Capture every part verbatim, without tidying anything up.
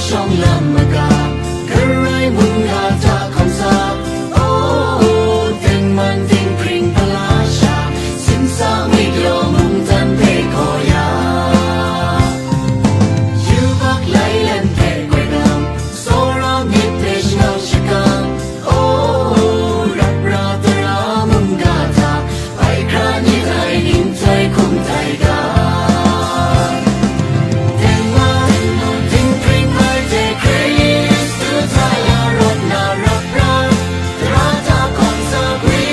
Shawng lam maga, Karai mungga hta hkawm sa, oh, tengman dinghpring pala sha, simsa ngwit law mungdan hpe gaw ya. Yubak lai len hpe goi nang, tsawra myit hpe shangang shakang, oh, rap ra tara mungga hta, bai hkra ni tai ning tai hkum tai ga. Tengman, dinghpring ai hte Hkristu hta la rawt na rap ra, tara hta hkawm sa gwi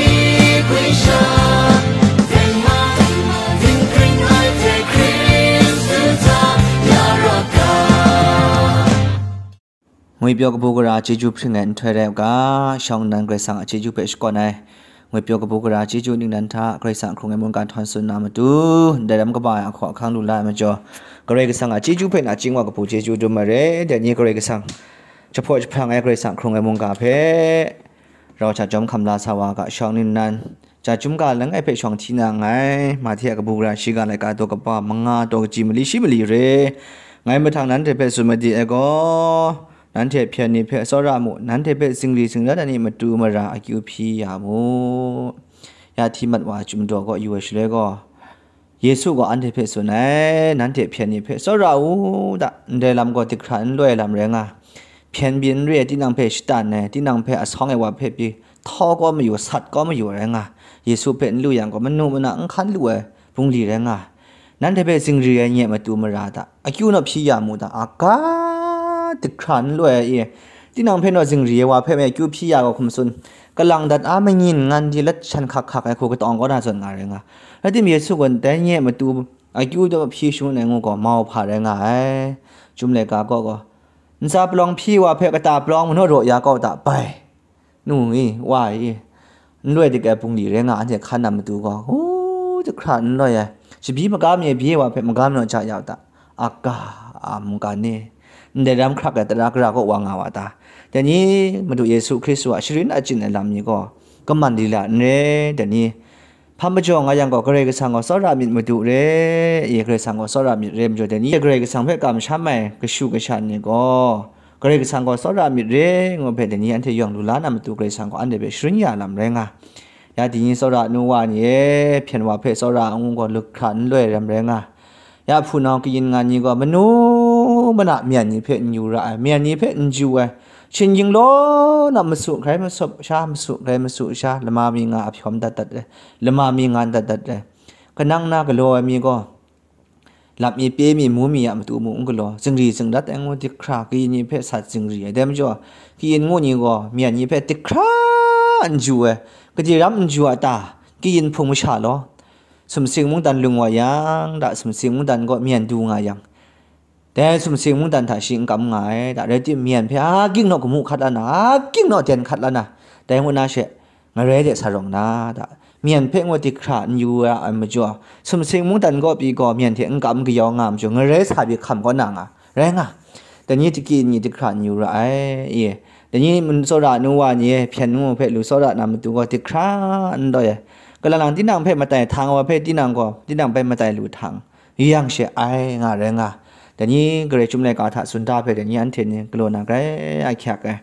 gwi sha. Tengman, dinghpring ai hte Hkristu hta la rawt ga. Ngwipyaw kabu gara chyeju hpring ai nhtoi rai u ga, shawng nnan Karai Kasang a chyeju hpe shakawn ai. Ngwipyaw kabu gara chyeju ningnan hta Karai Kasang hkrung ai mungkan htawn tsun na matu, ndai ram kaba ai ahkaw ahkang lu la ai majaw, Karai Kasang a chyeju hpe nachying wa kabu chyeju dum ai re, dai ni Karai Kasang jahpaw jahprang ai Karai Kasang hkrung ai mungga hpe rau hta jawm hkam la sa wa ga, shawng ningnan, ja chyum ga langai hpe shawng hti na nngai, Mahte a kabu gara shiga laika daw kaba manga taw kaji mali shi mali re, ngai mahtang nanhte hpe tsun made ai gaw, nanhte hpyen ni hpe tsawra mu, nanhte hpe zingri zingrat ai ni matu mara akyu hpyi ya mu. Ya hti mat wa a chyum daw kaw yu ai shaloi gaw, Yesu gaw anhte hpe tsun ai, nanhte hpyen ni hpe tsawra u da, ndai lam gaw dikra n loi ai lam rai nga. Hpyen byin n re ai, tinang hpe shatan ai, tinang hpe asawng ai wa hpe pyi, htau kau mayu, sat kau mayu rai nga. Yesu hpe n lu yang gaw, manu mana n hkan lu ai bungli rai nga. Nanhte hpe zingri ai nye matu mara hta, akyu naw hpyi ya mu da, a ga, dikra n loi ai e. Tinang hpe naw zingri ai wa hpe me akyu hpyi ya gaw hkum tsun, kalang dat a mangyin ngan di lat shan hkak hkak ai hku katawng kaw na zawn nga rai nga. Rai tim, Yesu gaw dai nye matu akyu daw hpyi shangun ai ngu gaw, mau hpa rai nga ai. Chyum laika kaw gaw, ntsa palawng hpyi wa hpe kata palawng manaw raw ya kau da bai. Nu i, wa i, n loi dik ai bungli rai nga, anhte hkan na matu gaw, hu, dihkra n loi ai, shabi magam e bye wa hpe magam naw ja ya u ta, a ga, a mungkan ni, ndai ram hkrak ai tara gara kaw wa nga wa ta? Dai ni, Madu Yesu Hkristu a sharin achyin ai lam ni gaw, kaman lila n re, dai ni, hpa majaw nga yang gaw, Karai Kasang gaw tsawra myit madu re, i, Karai Kasang gaw tsawra myit re majaw, dai ni, Karai Kasang hpe kamsham ai kashu kasha ni gaw, Karai Kasang gaw tsawra myit re ngu hpe, dai ni anhte yawng lu la na matu, Karai Kasang gaw anhte hpe sharin ya lam rai nga. Ya dai ni tsawra nu wa ni e, hpyen wa hpe tsawra ngu gaw, lukhra n loi ram rai nga. Ya hpunau kayin ngan ni gaw, manu mana myan ni hpe n yu ra ai, myan ni hpe n ju ai, shinggyim law na masu hkrai masup sha, masu hkrai masu sha, lama mi nga a hpyawm dat dat ai, lama mi ngan dat dat ai, kanang na galaw ai mi gaw, lap mi, pye mi, mu mi a matu mung n galaw, zingri zingrat ai ngu dihkra kayin ni hpe sat zingri ai. Dai majaw, kayin ngu ni gaw myan ni hpe dihkra n ju ai, kaji ram n ju a ta? Kayin hpung masha law, sumsing mungdan lung wa yang, da, sumsing mungdan gaw myan du nga yang, dai sumsing mungdan hta shi n kam nga ai, da, rai tim, myan hpe a ging naw gamu hkat la na, a ging naw den hkat la na, dai ngu na she, ngarai de sa rawng na, da, myan hpe ngu dihkra n yu ra ai majaw, sumsing mungdan gaw pyi gaw myan hte n kam kayau nga ai majaw, ngarai sa pyi hkam kaw na nga, rai nga. Dai ni diki ni dihkra n yu ra ai, i, dai ni tsawra nu wa ni e, hpyen ngu hpe lu tsawra na matu gaw dihkra n loi ai. Kalang lang tinang hpe matai htang ai wa hpe tinang gaw, tinang hpe matai lu htang, yu yang she ai nga rai nga. Dai ni Karai Chyum laika hta tsun da hpe, dai ni anhte ni galaw na grai ahkyak ai.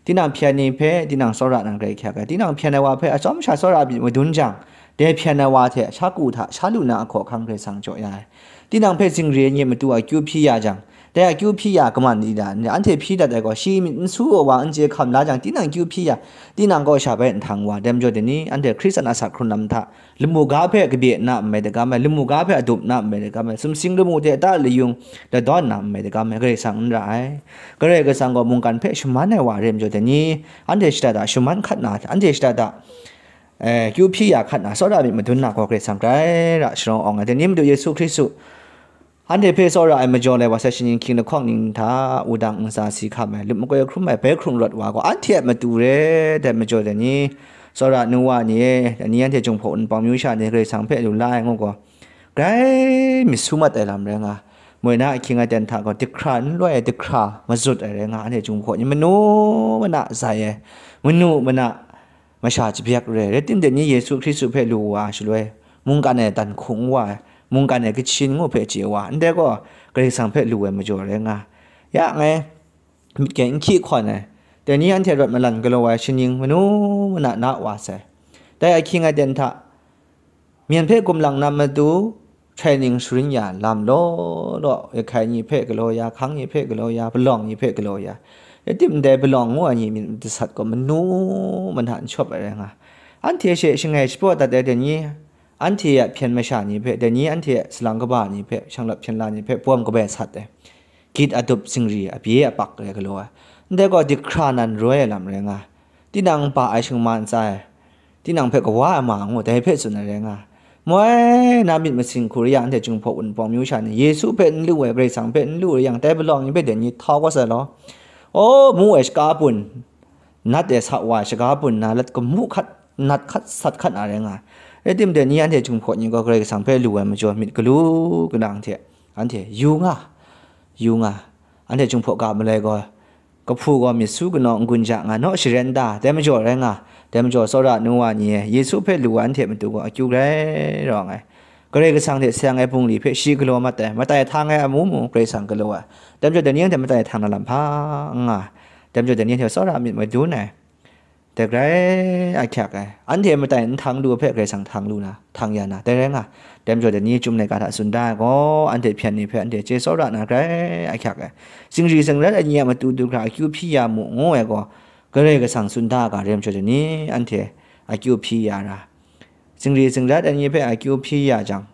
Tinang hpyen ni hpe tinang tsawra na grai ahkyak ai. Tinang hpyen ai wa hpe atsawm sha tsawra myit madun jang, dai hpyen ai wa hte sha ku hta sha lu na ahkaw ahkang Karai Kasang jaw ya ai. Tinang hpe zingri ai nye matu akyu hpyi ya jang, dai akyu hpyi ya kaman ni da, anhte hpyi dat ai gaw, shi myit n su ai wa n chye hkam la jang, tinang akyu hpyi ya, tinang kaw sha bai nhtang wa, dai majaw dai ni, anhte Hkristan asak hkrun lam hta, lamu ga hpe kabye na nme dagam ai, lamu ga hpe adup na nme dagam ai, sumsing lamu hte ta layung ladawn na nme dagam ai, Karai Kasang n ra ai. Karai Kasang gaw mungkan hpe shaman ai wa re majaw dai ni, anhte shada da shaman hkat na, anhte shada da, eh, kyu hpyi ya hkat na, tsawra myit madun na gaw Karai Kasang grai ra sharawng awng ai. Dai ni Madu Yesu Hkristu, anhte hpe tsawra ai majaw lai wa sai, shaning hkying lahkawng ning hta wudang ntsa si hkam ai, lup makoi hkrum ai, bai hkrung rawt wa gaw, anhte a matu re, dai majaw dai ni, tsawra nu wa ni e, dai ni anhte Jinghpaw Wunpawng myu sha ni Karai Kasang hpe lu la ai ngu gaw, grai myit su mat ai lam rai nga. Moi na ahkying aten hta gaw, dihkra n loi ai, dihkra mazut ai rai nga, anhte Jinghpaw ni manu mana zai ai, manu mana masha chibyak re ai. Rai tim, dai ni Yesu Hkristu hpe lu wa shaloi, mungkan e dan hkung wa ai, mungkan e kachin ngu hpe chye wa, ndai gaw Karai Kasang hpe lu ai majaw rai nga. Ya ngai, myit gen n hkyi hkawn ai, dai ni anhte rawt malan galaw ai shaning manu mana na wa sai. Dai ahkying aten hta, myen hpe gumlang na matu training sharin ya lam law law, Rakhai ni hpe galaw ya, Hkang ni hpe galaw ya, Palawng ni hpe galaw ya. Rai timung, dai Palawng ngu ai ni myit masat gaw manu mana n shawp ai rai nga. Anhte she shangai shapraw dat ai dai ni, anhte a hpyen masha ni hpe, dai ni anhte a salang kaba ni hpe, shanglawt hpyen la ni hpe pawm kabai sat ai. Git adup zingri abye apak rai galaw ai. Ndai gaw dik hkra nan roi ai lam rai nga. Tinang ba ai shingma ntsa e, tinang hpe kawa ai ma ngu, dai hpe tsun ai rai nga. Moi, na myit masin hku rai yang, anhte Jinghpaw Wunpawng myu sha ni Yesu hpe n lu ai, Karai Kasang hpe n lu rai yang, dai palawng ni hpe dai ni htau kau sai law. O, mu ai shaga bun, nat e sa wa ai shaga bun na lat gamu hkat, nat hkat, sat hkat na rai nga. Rai timung, dai ni anhte Jinghpaw ni gaw Karai Kasang hpe lu ai majaw, myit galu kanang hte anhte yu nga, yu nga. Anhte Jinghpaw ga malai gaw, kahpu gaw myit su kanaw n-gun ja nga, naw sharen da, dai majaw rai nga. Dai majaw, tsawra nu wa ni e, Yesu hpe lu wa anhte matu gaw akyu grai rawng ai. Karai Kasang hte seng ai bungli hpe shi galaw mat ai, matai htang ai amu mung Karai Kasang galaw ai. Dai majaw, dai ni anhte matai htang na lam hpa n nga. Dai majaw, dai ni anhte tsawra myit madun ai. Dai grai ahkyak ai. Anhte matai n htang lu hpe Karai Kasang htang lu na, htang ya na, dai rai nga. Dai majaw, dai ni Chyum laika hta tsun da ai gaw, anhte hpyen ni hpe anhte chye tsawra na grai ahkyak ai. Zingri zingrat ai ni a matu du hkra akyu hpyi ya mu, ngu ai gaw, Karai Kasang tsun da ai ga rai majaw, dai ni anhte akyu hpyi ya ra. Zingri zingrat ai ni hpe akyu hpyi ya jang,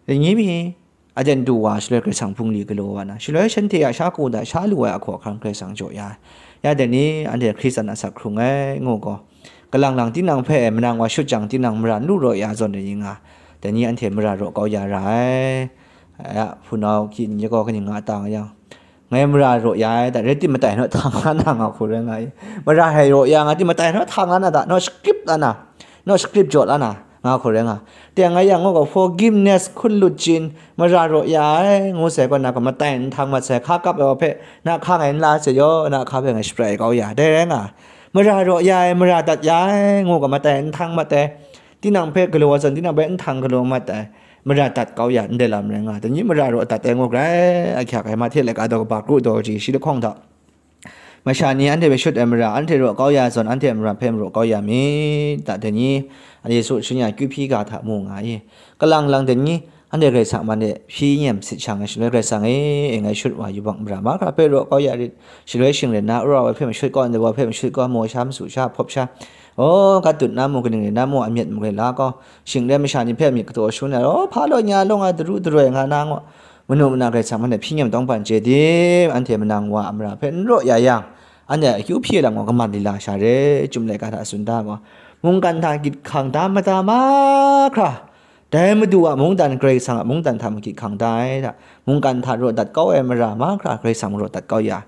dai ni mi aten du wa shaloi Karai Kasang bungli galaw wa na, shaloi shanhte a sha ku da sha lu ai ahkaw ahkang Karai Kasang jaw ya ai. Ya dai ni anhte Hkristan asak hkrung ai ngu gaw, kalang lang tinang hpe manang wa shut jang, tinang mara n lu raw ya zawn dai ni nga, dai ni anhte mara raw kau ya ra ai. Ya, hpunau hkying ni gaw kaning nga ta nga yang, ngai mara raw ya ai, da, rai tim matai naw htang la na nga hku rai nga i. Mara hai raw ya nga tim matai naw htang la na da, naw script la na, naw script jaw la na nga hku rai nga. Teng nga yang, ngu gaw, forgiveness hkun lut jin, mara raw ya ai, ngu sai gaw, na gaw matai n htang mat sai, hka kap ai wa hpe, na hka ngai n la sai yaw, na hka hpe ngai shabrai kau ya, dai rai nga. Mara raw ya ai, mara dat ya ai, ngu gaw, matai n htang mat ai. Tinang hpe galaw ai zawn, tinang hpe n htang galaw mat ai, mara dat kau ya, ndai lam rai nga. Dai ni mara raw dat ai ngu grai ahkyak ai, Mahte laika daw kaba kru daw kaji shi lahkawng hta, masha ni anhte hpe shut ai mara, anhte raw kau ya zawn, anhte a mara hpe maraw kau ya myit, ta dai ni, Yesu shin ya kyu hpyi ga hta mu nga i. Kalang lang dai ni, anhte Karai Kasang man e hpyi nyem sit shang ai shaloi, Karai Kasang e, e ngai shut wa yubak mara mahkra hpe raw kau ya rit, shaloi shingren na, ara wai hpe mashut gaw, ndai wa hpe mashut gaw, maw sha, masu sha, hpawp sha, o, kat dut na mu, kaning rai na mu, a myit magrai la gaw, shing rai masha ni hpe myit kataw shangun ai, o, hpa law nya law nga, daru daroi nga na ngu, manu mana Karai Kasang man e hpyi nyem tawngban chye tim, anhte manang wa a mara hpe n raw ya yang, anhte akyu hpyi ai lam gaw kaman lila sha re, Chyum laika hta tsun da gaw, mungkan hta gyit hkang da mada mahkra, dai Madu a mungdan, Karai Kasang a mungdan hta mung gyit hkang da ai hta, mungkan hta raw dat kau ai mara mahkra Karai Kasang raw dat kau ya.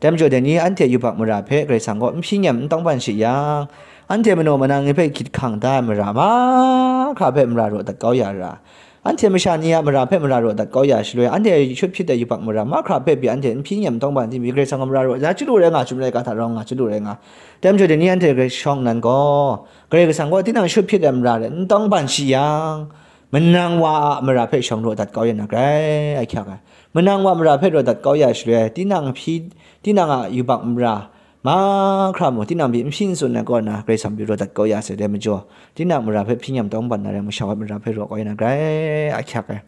Dai majaw dai ni anhte yubak mara hpe Karai Kasang gaw n hpyi nyem n tawngban shi yang, anhte manaw manang ni hpe gyit hkang da ai mara mahkra hpe mara raw dat kau ya ra. Anhte masha ni a mara hpe mara raw dat kau ya shaloi, anhte shut hpyit ai yubak mara mahkra hpe pyi anhte n hpyi nyem n tawngban tim pyi, Karai Kasang gaw mara raw ya chyalu rai nga, Chyum laika hta rawng nga chyalu rai nga. Dai majaw dai ni anhte Karai shawng nnan gaw, Karai Kasang gaw tinang shut hpyit ai mara de n tawngban shi yang, manang wa a mara hpe shawng raw dat kau ya na grai ahkyak ai. Manang wa mara hpe raw dat kau ya shaloi, tinang hpyi, tinang a yubak mara mahkra mung, tinang pyi n hpyi n tsun ai kaw na, Karai Kasang pyi raw dat kau ya sai dai majaw, tinang mara hpe hpyi nyem tawngban na rai, masha wa mara hpe raw kau ya na grai ahkyak ai.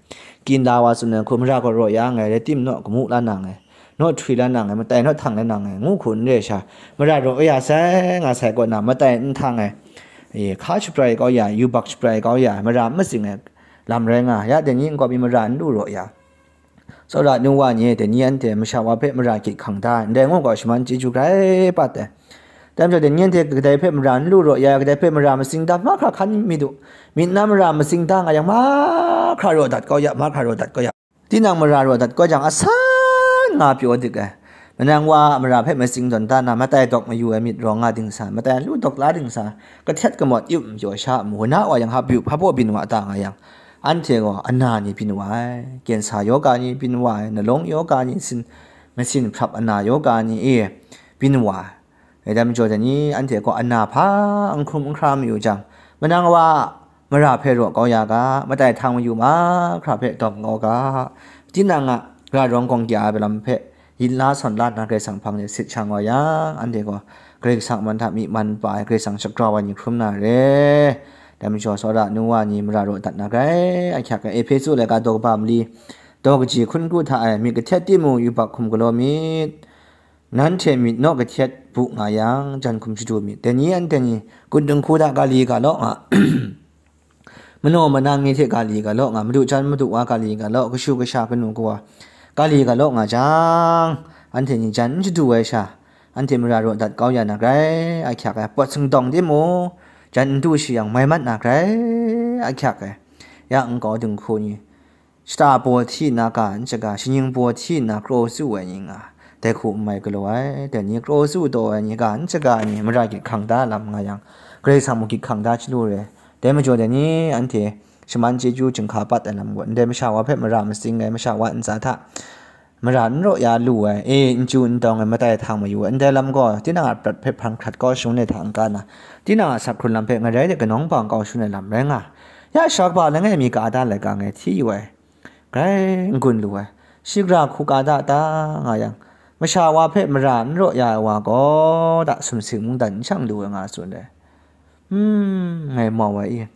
Kinda wa tsun ai hku, mara gaw raw ya nngai, rai timung, naw gamu la na nngai, naw htwi la na nngai, matai naw htang la na nngai, ngu hku n re sha, mara raw ya sai nga sai kaw na, matai n htang ai, e, hka shabrai kau ya, yubak shabrai kau ya, mara n matsing ai lam rai nga, ya dai ni nkau mi mara n lu raw ya. Tsawra nu wa ni e, dai ni anhte masha wa hpe mara gyit hkang da ai, ndai ngu gaw shaman chyeju grai pat ai. Dai majaw, dai ni anhte kadai hpe mara n lu raw ya, kadai hpe mara matsing da, mahkra hkan mi du, myit na mara matsing da nga yang, mahkra raw dat kau ya, mahkra raw dat kau ya. Tinang mara raw dat kau jang, asan nga pyaw dik ai. Manang wa a mara hpe matsing tawn da na, matai dawk mayu ai myit rawng nga dingsa, matai lu dawk la dingsa, kahtet kamawt yup majaw sha a mu, na wa yang hpa byu, hpa baw byin wa ta nga yang, anhte gaw ana ni byin wa ai, kensa yoga ni byin wa ai, nalawng yoga ni, sin, masin hprap ana yoga ni e byin wa ai. Dai majaw dai ni anhte gaw ana hpa n hkrum n hkra mayu jang, manang wa mara hpe raw kau ya ga, matai htang mayu mahkra hpe dawm kau ga, tinang a ra rawng gawng kya ai lam hpe yin la sawn la nna Karai Kasang hpang de sit shang wa yang, anhte gaw Karai Kasang man hta myi man pa ai, Karai Kasang shagrau ai ni hkrum na re. Dai majaw, tsawra nu wa ni mara raw dat na grai ahkyak ai. Ehpesu laika daw kaba mali, daw kaji hkun kru hta e, myit kahtet timung yubak hkum galaw myit. Nanhte myit naw kahtet bu nga yang, jan hkum shadu myit. Dai ni anhte ni, kun dinghku hta kali ga law nga, manaw manang ni hte kali ga law nga, madu jan madu wa kali ga law, kashu kasha kanu kawa kali ga law nga jang, anhte ni jan n shadu ai sha, anhte mara raw dat kau ya na grai ahkyak ai. Pawt singdawng timung, jan n du shi yang, mai mat na grai ahkyak ai. Ya nkau dinghku ni, shata baw hti nna ga n shaga, shaning baw hti nna kraw tsu ai ni nga, dai hku n mai galaw ai. Dai ni kraw tsu taw ai ni ga n shaga ai ni, mara gyit hkang da lam nga yang, Karai Kasang mung gyit hkang da chyalu re. Dai majaw dai ni anhte shaman chyeju jinghka pat ai lam gaw, ndai masha wa hpe mara matsing ai, masha wa ntsa hta mara n raw ya lu ai, e, n chyu n tawng ai, matai htang mayu ai, ndai lam gaw tinang a prat hpe hpang hkrat kau shangun ai hta n-ga na, tinang a sak hkrun lam hpe ngarai de kanawng bang kau shangun ai lam rai nga. Ya sha kaba langai mi ka da laika ngai hti yu ai, grai n-gun lu ai, shi gara hku ka da ta nga yang, masha wa hpe mara n raw ya ai wa gaw, da sumsing mungdan n shang lu ai nga tsun ai. Hmm, ngai mau ai i.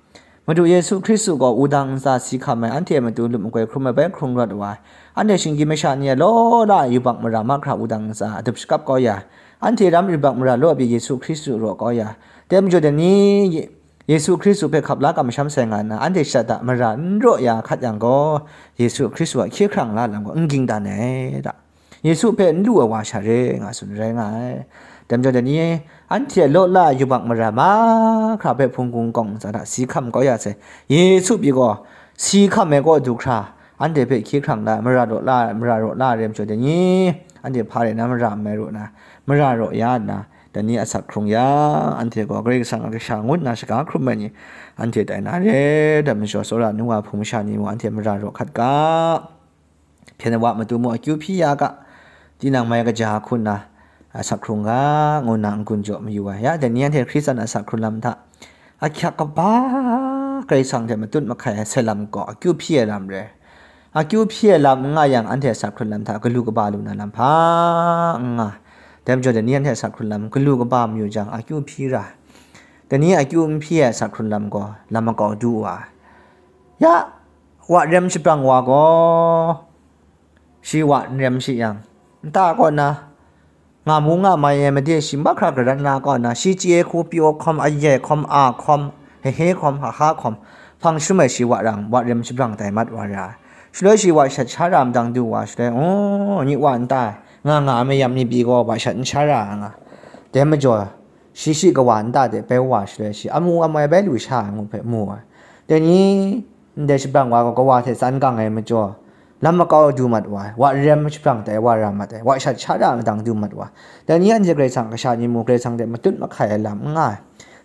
Madu Yesu Hkristu gaw wudang ntsa si hkam ai, anhte a matu lup makoi hkrum ai bai hkrung rawt wa ai. Anhte shinggyim masha ni a law la ai yubak mara mahkra wudang ntsa adup shakap kau ya ai. Anhte ram yubak mara law pyi Yesu Hkristu raw kau ya ai. Dai majaw dai ni, Ye-, Yesu Hkristu hpe hkap la kamsham sai nga nna, anhte shada mara n raw ya hkat yang gaw, Yesu Hkristu a hkye hkrang la lam gaw n ging dan ai da. Yesu hpe n lu ai wa sha re nga tsun rai nga ai. Dai majaw dai ni, anhte a law la ai yubak mara mahkra hpe hpung hkungkawng ntsa hta si hkam kau ya sai. Yesu pyi gaw, si hkam ai kaw du hkra, anhte hpe hkye hkrang la ai, mara raw la ai, mara raw la ai re majaw dai ni, anhte hpa rai na mara n mai raw na, mara raw ya nna, dai ni asak hkrung yang, anhte gaw Karai Kasang a kasha ngut nna shaga hkrum ai ni, anhte tai na re. Dai majaw, tsawra nu wa hpung masha ni mung anhte mara raw hkat ga. Hpyen ai wa matu mung akyu hpyi ya ga, tinang mai kaja hku nna, a, sak hkrung ga, ngu nna n-gun jaw mayu ai. Ya, dai ni anhte Hkristan a sak hkrun lam hta, ahkyak kaba Karai Kasang hte matut mahkai ai sai lam gaw, akyu hpyi ai lam re. Akyu hpyi ai lam n nga yang, anhte a sak hkrun lam hta galu kaba lu na lam hpa n nga. Dai majaw, dai ni anhte a sak hkrun lam galu kaba mayu jang, akyu hpyi ra. Dai ni akyu n hpyi ai sak hkrun lam gaw, lam makau du wa ai. Ya, wa rem shabrang wa gaw, shi wa n rem shi yang, nta kaw na, nga mu nga mai ai made shi mahkra garan la kaw na, shi chye hku pyaw hkawm, ayai hkawm, a hkawm, hehe hkawm, haha hkawm, hpang shum ai shi wa rang, wa rem shabrang tai mat wa ra ai. Shaloi shi wa shat sha ra madang du wa, shaloi, oh, nyi wa nta, nga nga ai mayam ni pyi gaw, wa shat n sha ra nga. Dai majaw, shi shi kawa nta de bai wa shaloi shi, amu amai bai lu sha ai ngu hpe mu ai. Dai ni, ndai shabrang wa gaw kawa hte tsan gang ai majaw, lam makau du mat wa ai, wa rem shabrang tai wa ra mat ai, wa shat sha ra madang du mat wa ai. Dai ni anhte Karai Kasang kasha ni mung Karai Kasang hte matut mahkai ai lam n nga ai.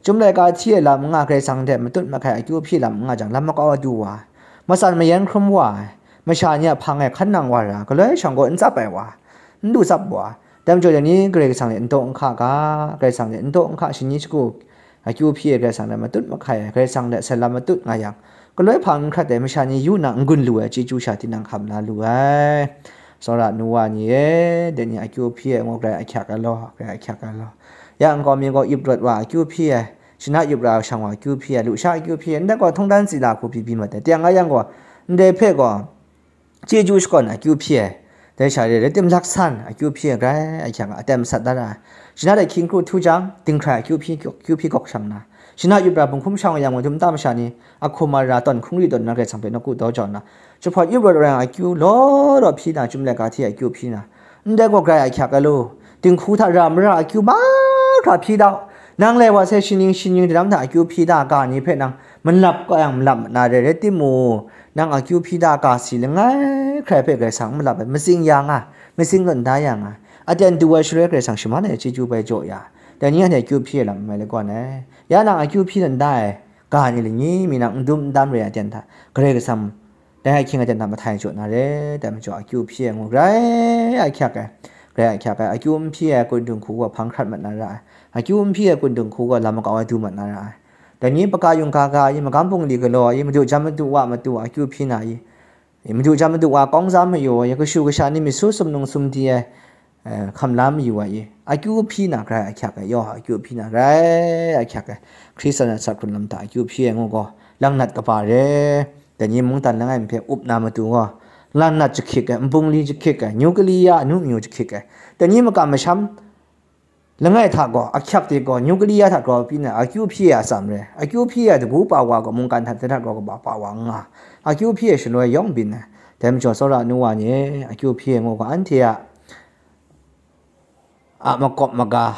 Chyum laika hti ai lam n nga, Karai Kasang hte matut mahkai akyu hpyi lam n nga jang, lam makau du wa ai. Matsan mayan hkrum wa ai. Masha ni a hpang e hkan nang wa ra, galoi shawng gaw n tsap ai wa ai. N du tsap wa ai. Dai majaw, dai ni Karai Kasang hte n taw n hka ga, Karai Kasang hte n taw n hka shani shagu, akyu hpyi ai Karai Kasang hte matut mahkai ai, Karai Kasang hte sai lam matut nga yang, galoi hpang n hkrat ai masha ni yu nna n-gun lu ai chyeju sha tinang hkam la lu ai. Tsawra nu wa ni e, dai ni akyu hpyi ai ngu, grai ahkyak ai law, grai ahkyak ai law. Ya nkau mi gaw ip rawt wa, akyu hpyi ai, shana yup ra shang wa, akyu hpyi ai, lusha akyu hpyi ai, ndai gaw htung dan tsila hku pyi byin mat ai. Teng a yang gaw, ndai hpe gaw, chyeju shakawn akyu hpyi ai, dai sha re, rai tim laksan akyu hpyi ai, grai ahkyak a, aten masat da ra ai. Shana de hkying kru htu jang, dinghkrai akyu hpyi, akyu hpyi gawk shang nna, shana yup ra bunghkum shang wa yang, madum nta masha ni, ahkum ara tawn hkungri tawn na Karai Kasang hpe nawku daw jau nna, jahpawt yup rawt wa yang akyu law law hpyi na, chyum laika hti akyu hpyi na, ndai gaw grai ahkyak ai law, dinghku hta ra mara akyu mahkra hpyi dau. Nang lai wa sai shaning shaning daram hta akyu hpyi da ga ni hpe nang malap kau yang malap mat na re, rai timung, nang akyu hpyi da ga si langai hkrai hpe Karai Kasang n malap ai, matsing ya nga, matsing tawn da ya nga, aten du ai shaloi Karai Kasang shaman ai chyeju bai jaw ya, dai ni anhte akyu hpyi ai lam n mai lagawn ai. Ya nang akyu hpyi tawn da ai ga ni lani mi nang n dum n dam re ai aten hta, Karai Kasang dai ahkying aten hta mahtai jaw na re, dai majaw akyu hpyi ai ngu, grai ahkyak ai, grai ahkyak ai, akyu n hpyi ai kun dinghku gaw hpang hkrat mat na ra ai, akyu n hpyi ai kun dinghku gaw lam makau ai du mat na ra ai. Dai ni paka yungga ga ai, magam bungli galaw ai, madu jan madu wa matu akyu hpyi na ai, Madu jan madu wa kawng za mayu ai, kashu kasha ni myit su sumnung sumdi ai, eh, hkam la mayu ai, akyu hpyi na grai ahkyak ai, yaw, akyu hpyi na grai ahkyak ai, Hkristan a asak hkrun lam hta akyu hpyi ai ngu gaw, langnat kaba re, dai ni mungdan langai mi hpe up na matu gaw, langnat jahkyik ai, nbungli jahkyik ai, nuclear anu amyu jahkyik ai, dai ni makam masham, langai hta gaw, ahkyak de gaw, nuclear hta grau byin ai, akyu hpyi ai atsam re, akyu hpyi ai dagu pa wa gaw, mungkan hta hta grau kaba pa wa n nga, akyu hpyi ai shaloi yawng byin ai. Dai majaw, tsawra nu wa ni, akyu hpyi ai ngu gaw, anhte a, a makawp maga,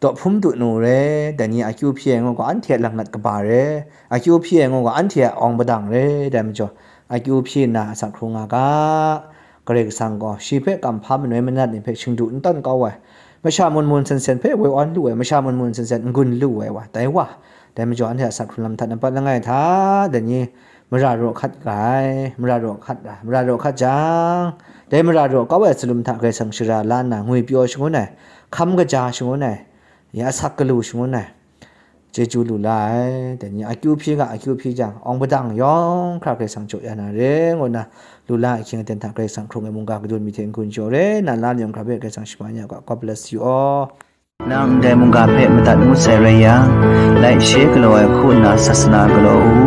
daw hpum du nu re, dai ni akyu hpyi ai ngu gaw, anhte a langnat kaba re, akyu hpyi ai ngu gaw, anhte a awng padang re, dai majaw, akyu hpyi nna asak hkrung nga ga, Karai Kasang gaw shi hpe kamhpa manoi manat ni hpe shingdu n tawn kau ai, masha mun mun sen sen hpe woi awn lu ai, masha mun mun sen sen n-gun lu ai wa, dai wa, dai majaw anhte a asak hkrun lam hta nampat langai hta, dai ni mara raw hkat ga ai, mara raw hkat ra, mara raw hkat jang, dai mara raw kau ai salum hta Karai Kasang shara la nna ngwipyaw shangun ai, hkam kaja shangun ai, ya asak galu shangun ai, chyeju lu la ai. Dai ni akyu hpyi ga, akyu hpyi jang, awng padang yawng hkra Karai Kasang jaw ya na re, ngu nna, lu la ai ahkying aten hta Karai Kasang hkrung ai mungga kadun mi hte n-gun jaw re, na la ni yawng hkra hpe Karai Kasang shaman ya ga. God bless you all. Nang ndai mungga hpe madat ngut sai rai yang, laishe galaw ai hku nna sasana galaw u.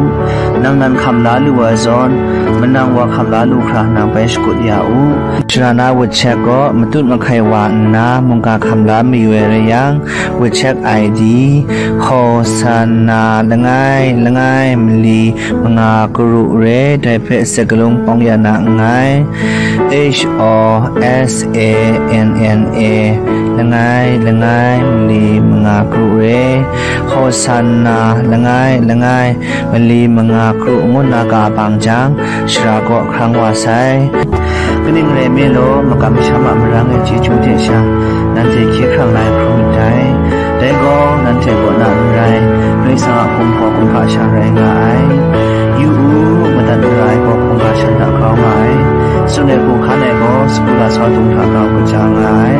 Nang nan hkam la lu ai zawn, manang wa hkam la lu hkra nang bai shakut ya u. Shara na WeChat gaw matut mahkai wa nna mungga hkam la mayu ai rai yang, WeChat I D, Hosanna langai langai mali manga karu re, dai hpe sakalung pawng ya na nngai. H O S A N N A, langai langai mali manga karu re, Hosanna langai langai mali manga karu ngu nna ga bang jang, shara kaw hkrang wa sai. Kaning rai me law, makam masham a marang e chyeju hte sha, nanhte hkye hkrang la ai hkrum myit dai. Dai gaw, nanhte kaw na n rai, Karai Kasang a hpung hpaw hkungga sha rai nga ai. Yu u, madat mara ai gaw hkungga shan hta grau nga ai. Tsun ai hku hkan ai gaw, sagu lasau dung hta grau kaja nga ai.